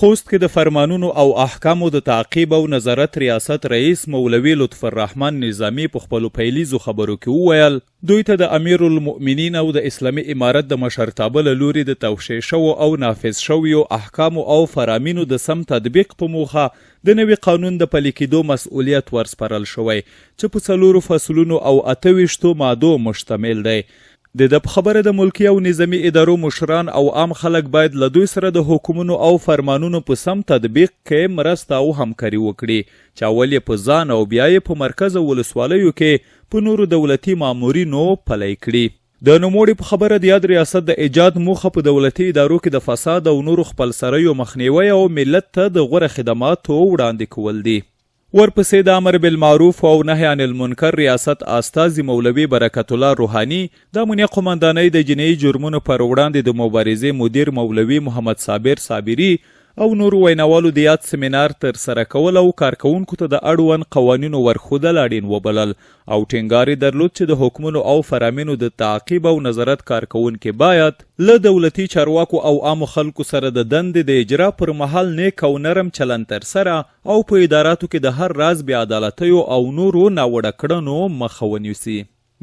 خوست کې د فرمانونو او احکامو د تعقیب او نظارت ریاست رئیس مولوي لطف الرحمن نظامي په خپلو پیلیزو خبرو کې وویل، دوی ته د امیرالمؤمنین او د اسلامي امارت د مشرتابه له لوري د توشیح شوو او نافذ شویو احکامو او فرامینو د سم تطبیق په موخه د نوي قانون د پلي کېدو مسؤلیت ورسپارل شوی چې په څلورو فصلونو او 28 مادو مشتمل دی. د ده په خبره د ملکي او نظامي ادارو مشران او عام خلک باید له دوی سره د حکمونو او فرمانونو په سم تطبیق کې مرسته او همکاري وکړي چې اول یې په ځان او بیا یې په مرکز او ولسوالیو کې په نورو دولتي مامورینو پلی کړي. د نوموړي په خبره د یاد ریاست د ایجاد موخه په دولتي ادارو کې د فساد او نورو خپلسریو مخنیوی او ملت ته د غوره خدماتو وړاندې کول دي. ورپسې د امر بالمعروف او نهی عن المنکر ریاست استازي مولوي برکت الله روحاني، د امنیه قوماندانۍ د جنایي جرمونو پر وړاندې د مبارزې مدیر مولوي محمد صابر صابري او نورو ویناوالو د یاد سمینار ترسره کول او کارکوونکو ته د اړوند قوانینو ورښودل اړین وبلل او ټینګار یې درلود چې د حکمونو او فرامینو د تعقیب او نظارت کارکوونکي باید له دولتي چارواکو او عامو خلکو سره د دندې د اجرا پر مهال نیک او نرم چلند ترسره او په اداراتو کې د هر راز بې عدالتیو او نورو ناوړه کړنو مخه ونیسي.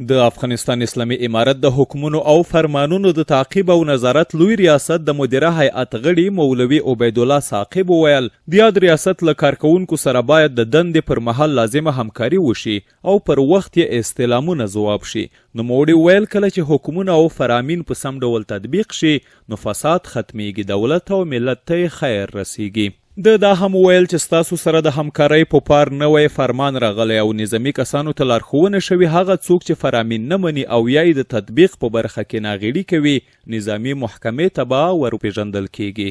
د افغانستان اسلامي امارت د حکمونو او فرمانونو د تعقیب او نظارت لوی ریاست د مدیره هیئت غړي مولوي عبیدالله ثاقب وویل، د یاد ریاست له کارکوونکو سره باید د دندې پر مهال لازمه همکاري وشي او پر وخت یې استعلامونه ځواب شي. نوموړي وویل، کله چې حکمونه او فرامین په سم ډول تطبیق شي، نو فساد ختمېږي، دولت او ملت ته یې خیر رسېږي. ده دا هم وویل چې ستاسو سره د همکارۍ په پار نوی فرمان راغلی او نظامي کسانو ته لارښوونه شوې هغه څوک چې فرامین نه مني او یا یې د تطبیق په برخه کې ناغیړي کوي نظامي محکمې ته به وروپېژندل کېږي.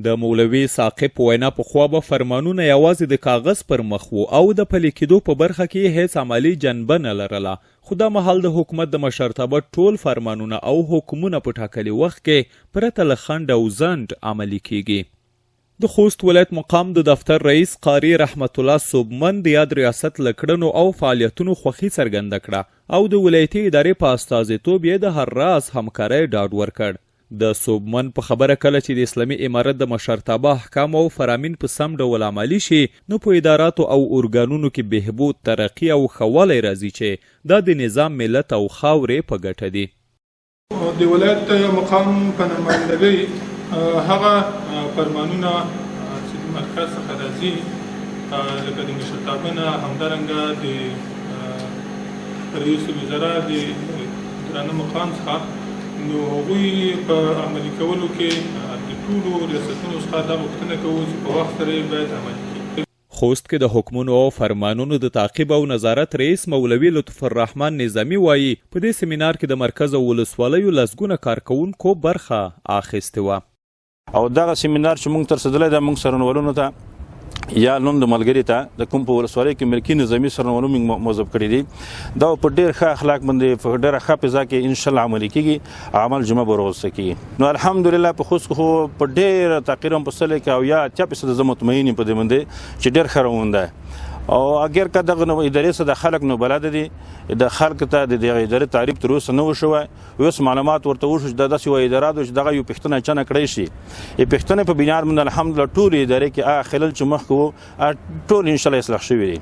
د مولوي ثاقب په وینا پخوا به فرمانونه یوازې د کاغذ پر مخ وو او د پلي کېدو په برخه کې یې هېڅ عملي جنبه نه لرله خو دا مهال د حکومت د مشرتابه ټول فرمانونه او حکمونه په ټاکلي وخت کې پرته له خنډ او ځنډ عملي کېږي. د خوست ولایت مقام د دفتر رئیس قاري رحمت الله سوبمن د یاد ریاست له کړنو او فعالیتونو خوښي څرګنده کړه او د ولایتي ادارې په استازیتوب یې د هر راز همکارۍ ډاډ ورکړ. د سوبمن په خبره کله چې د اسلامي امارت د مشرتابه احکام او فرامین په سم ډول عملي شي نو په اداراتو او ارګانونو کې بهبود، ترقي او ښه والی راځي چې دا د نظام، ملت او خاورې په ګټه دي. د ولایت مقام په نمایندګۍ هغه فرمانونه چې د مرکز څخه راځي لکه د مشرتابه نه همدارنګه د رئیس الوزرا د درانه مقام څخه نو هغوی په عملي کولو کې د ټولو ریاستونو څخه دا غوښتنه کوو چې په وخت سره یې باید عملي کړي. خوست کې د حکمونو او فرمانونو د تعقیب او نظارت رئیس مولوي لطف الرحمن نظامي وايي، په دې سیمینار کې د مرکز او ولسوالیو لسګونه کارکوونکو برخه اخیستې وه. او دغه سیمینار چې موږ ترسدلی ده موږ څارنوالونو ته یا نن د ملګری ته د کوم په ولسوالۍ کې ملکی نظامی څارنوالو موږ موظف کړی دي دا په ډیر ښه اخلاق باندې په ډیره ښه فضا کې ان شاء الله عملي کیږي عمل جمعه به وروسته کیږي نو الحمدلله په خوست کې خو په ډیر تقریبا په سل کې او یا 80% زه مطمئن یم په دې باندې چې ډیر ښه روان ده او اگر که دغه نو ادارې سره د خلک نو بلد دي د خلک ته د دغه ادارې تعریف تر اوسه نه وشوی اوس معلومات ورته وشو چې دا داسې یوه اداره ده چې دغه یو پښتنه چنه کړی شي ای پښتنه په بنیاد باندې الحمدلله ټول ادارې کې هغه خلل چې مخکې وو ټول ان شاء الله اصلاح شوي دي.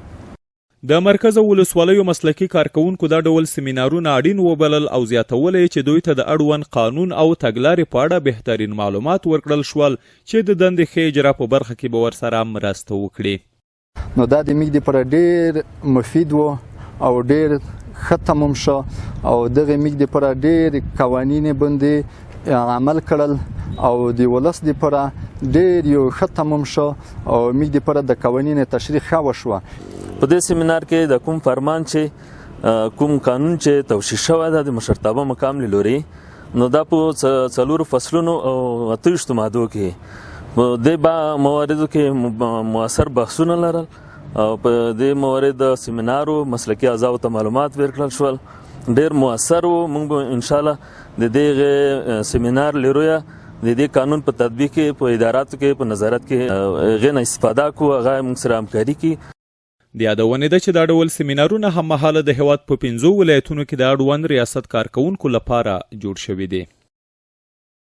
د مرکز او ولسوالیو مسلکي کارکوونکو دا ډول سیمینارونه اړین وبلل او زیاتوله یې چې دوی ته د اړوند قانون او تګلارې په اړه بهترین معلومات ورکړل شول چې د دندې ښې اجرا په برخه کې به ورسره مرسته وکړي. نو دا د میږ دپاره ډیر مفید وو او ډیر ښه تموم شو او دغه میږ دپاره ډیر قوانین باندې عمل کړل او د ولس دپاره ډیر یو ښه تموم شو او میږ دپاره د قوانین تشریح ښه وشوه. په دې سیمینار کې د کوم فرمان چې کوم قانون چې توشیح شوی ده د مشرتابه مقام له لوري نو دا په څلورو فصلونو او 28 مادو کې په دې با مواردو کې موثر بحثونه لرل او په دې موارد سیمینارو مسلکي اعضاو ته معلومات ورکړل شول ډیر موثر وو. موږ به ان شاء الله د دغه سیمینار لرویه د دې قانون په تطبیق کې په اداراتو کې په نظارت کې هغې نه استفاده کوو، هغه موږ سره همکاري کوي. د یادونې ده چې دا ډول سیمینارونه هممهاله د هېواد په پنځو ولایتونو کې د اړوند ریاست کارکوونکو لپاره جوړ شوي دي.